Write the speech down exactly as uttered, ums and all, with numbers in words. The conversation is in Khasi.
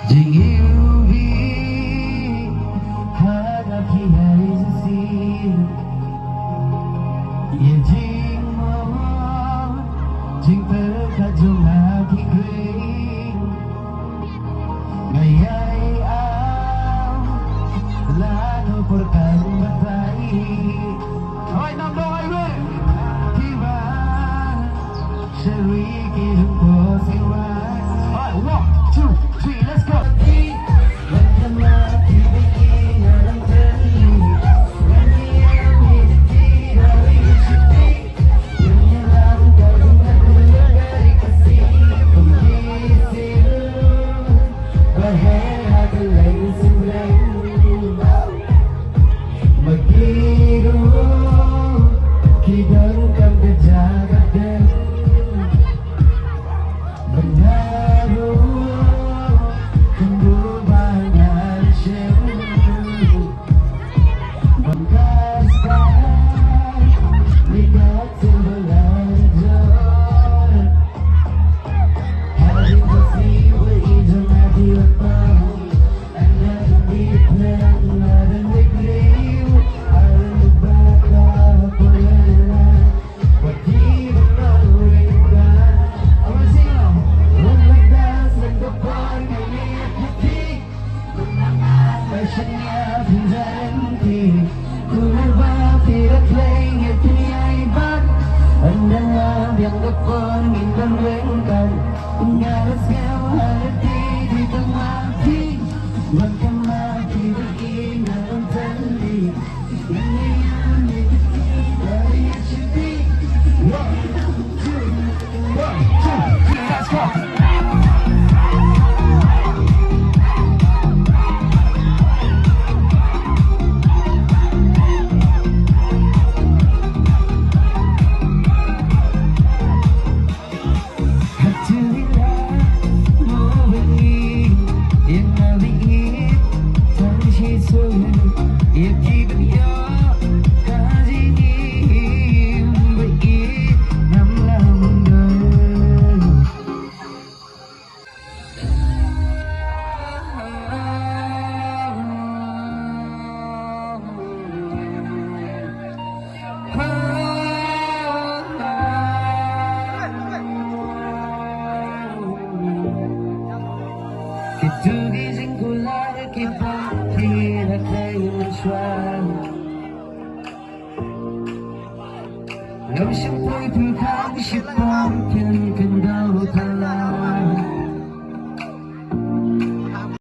Jingïewbih ha nga phi hai jingïasyrdoh, ïa jingmut jingpyrkhat jong nga ki kring. Nga ïai ai la no por kan batai. Alright, now go, I will. Kiba Shall we give him closing right? Alright, one, two, three, let's go.